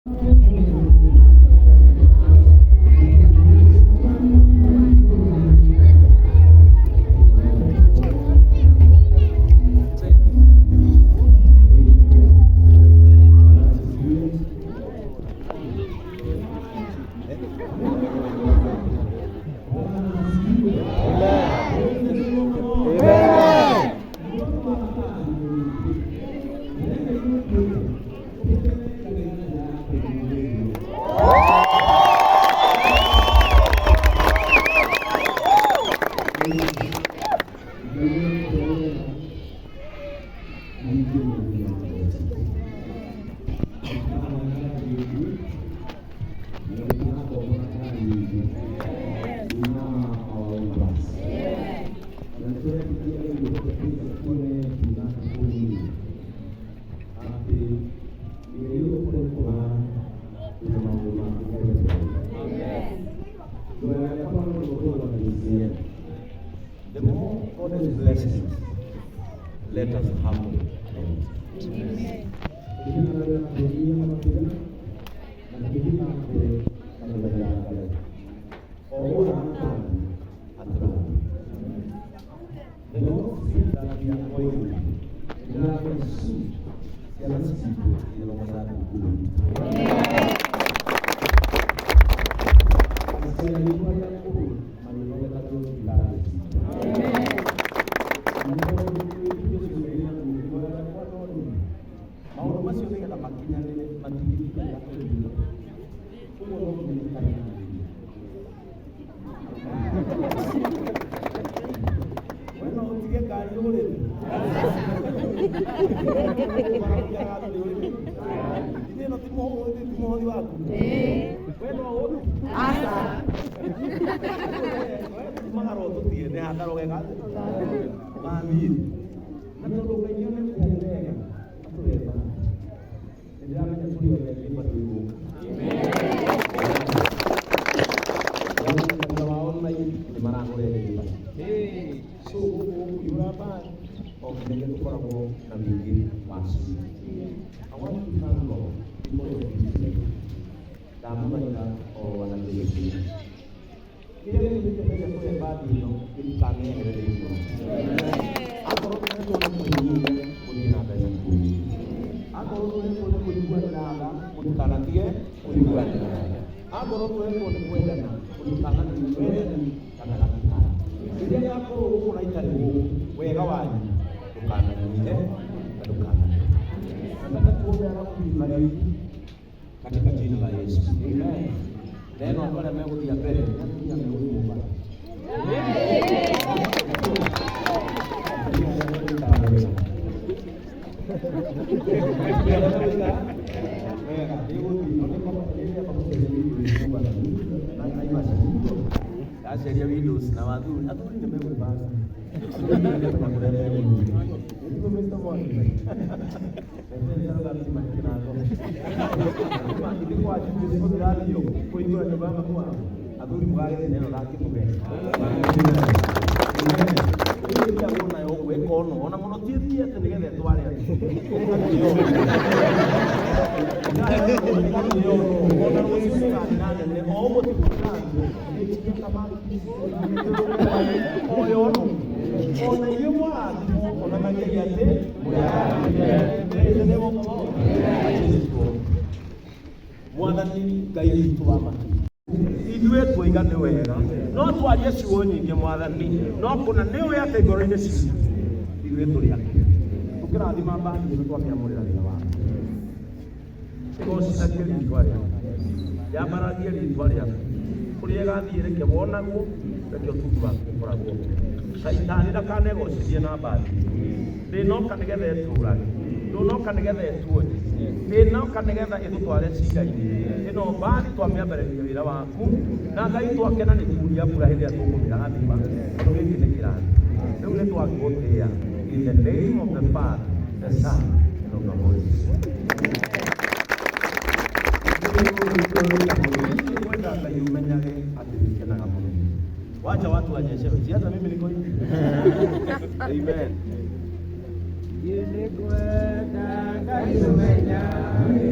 The more God is blessing us, let us humble ourselves. The Lord sees that we are going. Maũndũ macio nĩgetha makinyanĩre matigithia ũguo no nginya tũkaranĩrie. We no ũtige ngari ũrĩme. Ithe ĩno ti mũhothi waku. We no ũthi. Aca. Tumaga ro tũtige nĩ hakaroge ga mamiri. Na tondũ Ngai nĩonete wega atũhe mbathi. Nĩndĩramenya tũrĩ othe nĩ gũka. Thutha wa online nĩ maragũrehe mbathi. So gũkũ gũkũihũra mbathi o nginyagia tũkoragwo na wĩingĩ wacio. I want to thank God because of this blessing. Ndamũthaitha o wanagĩrĩria. Kĩrĩa gĩtũmĩte Ngai atũhe mbathi ĩno gĩtikanehere thĩinĩ wa. Akorwo tũretwo nĩ kwĩnyihia, mũthiĩ na mbere na kwĩnyihia. Akorwo tũretwo nĩ kũiguanĩra tha, mũtikanatige kũiguanĩra tha. Akorwo tũretwo nĩ kwendana, mũtikanatige wendani gatagatĩ kanyu. Rĩrĩa ngakorwo gũkũ na itarĩ gũkũ, wega wanyu ndũkananyihe na ndũkananyihe. Nataka tuombe halafu tuibariki katika jina la Yesu. Amen. Neno andũ arĩa megũthiĩ mbere nĩ atumia megũthiĩ mbara. Atumia arĩa megũikara wega. Atumia arĩa megũikara wega. Nĩgũthiĩ no nĩ nĩngwamba gũcenjia windows nyũmba na Naivasha. Ndacenjia windows na athuri athuri nĩ megwĩbanga. Athuri nĩ kũrĩa megũthiĩ. Nĩguo Mr. Mwangi. Ithe kwanyu gĩcigo kĩrathiĩ kũhingũra nyũmba ya mamu wao. Athuri mũgagĩthiĩ na ĩno ndakĩmũhe. Ĩrĩagwo nayo ũguo ĩkonwo ona mũno ti ĩthiĩ atĩ nĩgetha ĩtware andũ. Ĩgakĩonwo ona rũciũ nĩĩgathiĩ na nene o ũguo tiguo ĩrathiĩ. O yonwo. Ona inyuĩ mwarathimwo onanagiai atĩ mũrĩ arathime. Praise the name of the Lord. Acheni tuombe. Mwathani Ngai witũ wa matu ithuĩ twoiga nĩ wega no twarie ciugo nyingĩ mwathani no kũna nĩ ũĩ atĩ ngoro-inĩ citũ ithuĩ tũrĩ akenu tũkĩrathima mbathi ĩno twamĩamũrĩra wĩra waku ĩgocithagie rĩtwa rĩaku yambararie rĩtwa rĩaku kũrĩa ĩgathiĩ reke wonagwo reke ũtugi waku ũkoragwo caitani ndakanegocithie na mbathi ndĩnoka nĩgetha ĩtũrage ndũnoka nĩgetha ĩtuonye ndĩnoka nĩgetha ĩtũtware cira-inĩ ĩno mbathi twamĩambĩrĩria wĩra waku na Ngai twakena nĩ kuria mbura hĩndĩ ĩrĩa tũkũmĩrathima tondũ gĩkĩ nĩ kĩrathimo rĩu nĩ twagũtĩĩa in the name of the Father, the Son and of the Holy Spirit. Kwenda Ngai umenyage atĩ nĩkenaga mũno. Wacha watu wanyeshewe. Si hata mimi niko hivi. Amen. Nĩngwenda Ngai ũmenyage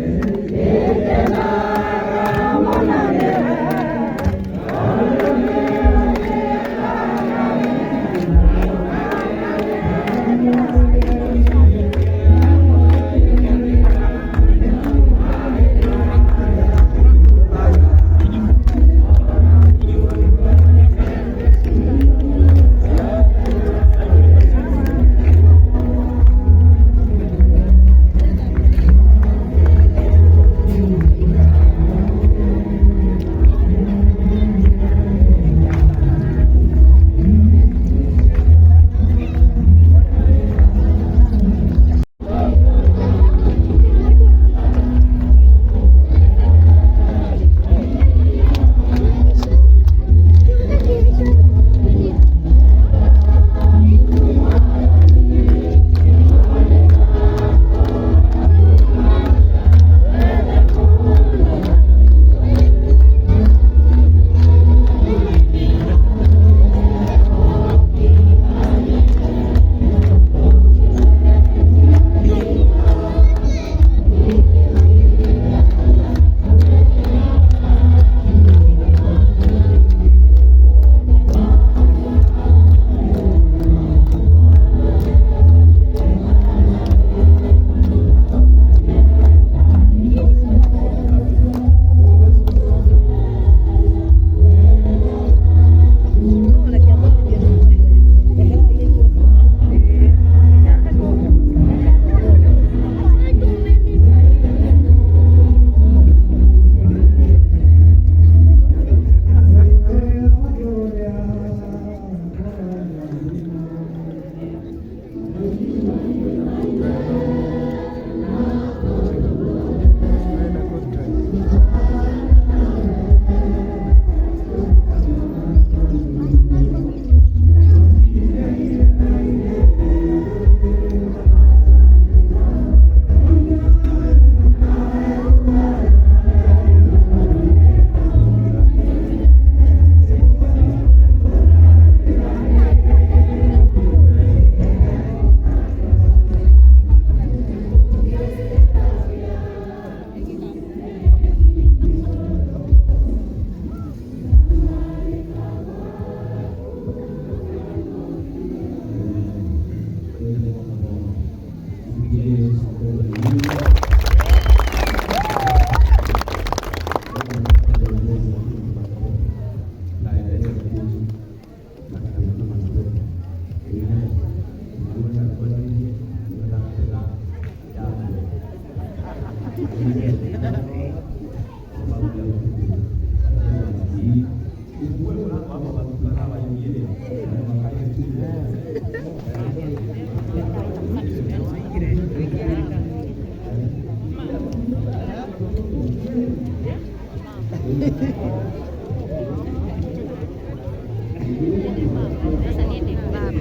Sasa nini baba?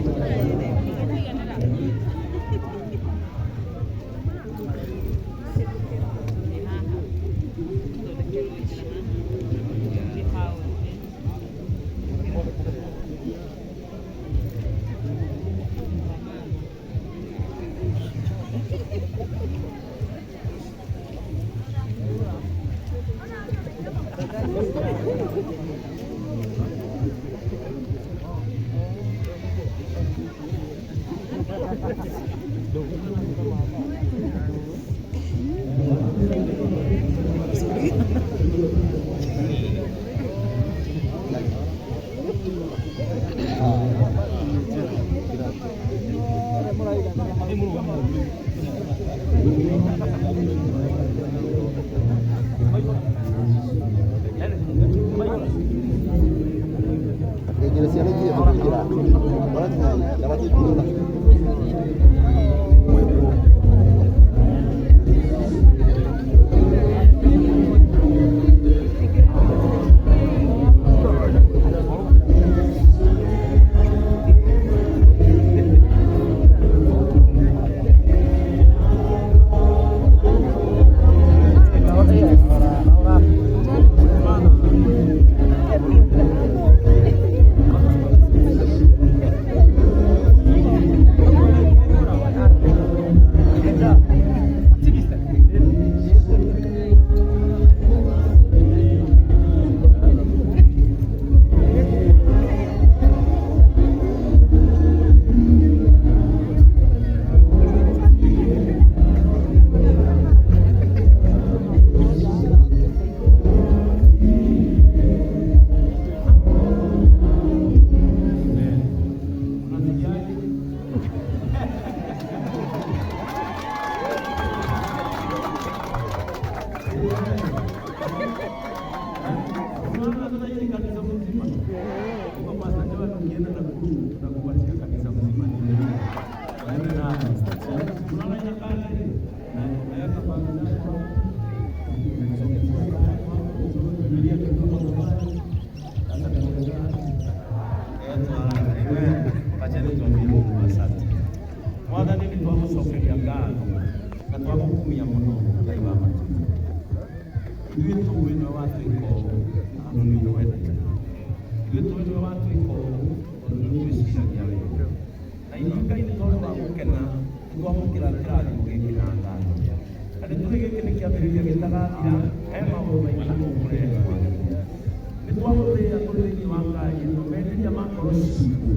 Unaona sasa hili kanisa mzima. Kwa Pastor Joel ukienda na guru tutakupatia kanisa mzima ni nini. Waende na unaona inakaa nini? Na unaweka pale zako. Biblia kidogo pale. Sasa tunaongea. Amen. Tuambie Mungu asante. Mwathani nĩ twagũcokeria ngatho na twagũkumia mũno Ngai wa matu. Ithuĩ tũĩ nĩwe watwĩka ũũ tondũ nĩ ũtwendete. Ithuĩ tũĩ nĩwe watwĩka ũũ tondũ nĩ ũtwĩciragia wega. Na ithuĩ Ngai nĩ tondũ wa gũkena nĩ twamũkĩra kĩrathimo gĩkĩ na ngatho. Na nĩ tũĩ gĩkĩ nĩ kĩambĩrĩria gĩtagathira, he maũndũ maingĩ tũkũrehe Mwathani. Nĩ twagũtĩĩa tũrĩ thĩinĩ wa ngari ĩno, merirĩria ma ngoro citũ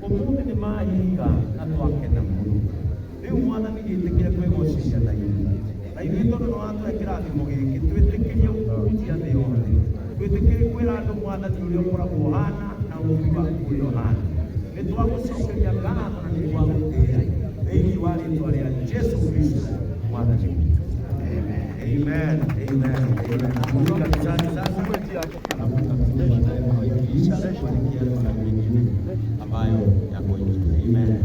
ũmũthĩ nĩ mahinga na twakena mũno. Rĩu Mwathani gĩtĩkĩre kwĩgocithia na ithuĩ. Na ithuĩ tondũ nĩ watũhe kĩrathimo gĩkĩ, twĩtĩkĩrie gũkũhunjia thĩ yothe. Twĩtĩkĩrie kwĩra andũ Mwathani ũrĩa ũkoragwo ũhana na ũũmbi waku ũrĩa ũhana. Nĩ twagũcokeria ngatho na nĩ twagũtĩĩa thĩinĩ wa rĩtwa rĩa Jesu Kristo Mwathani witũ. Amen. Amen. Amen. Kurudi kanisani sasa. Alafu tutakuja baadaye kuitisha kuelekea yale mengine ambayo yako nje. Amen.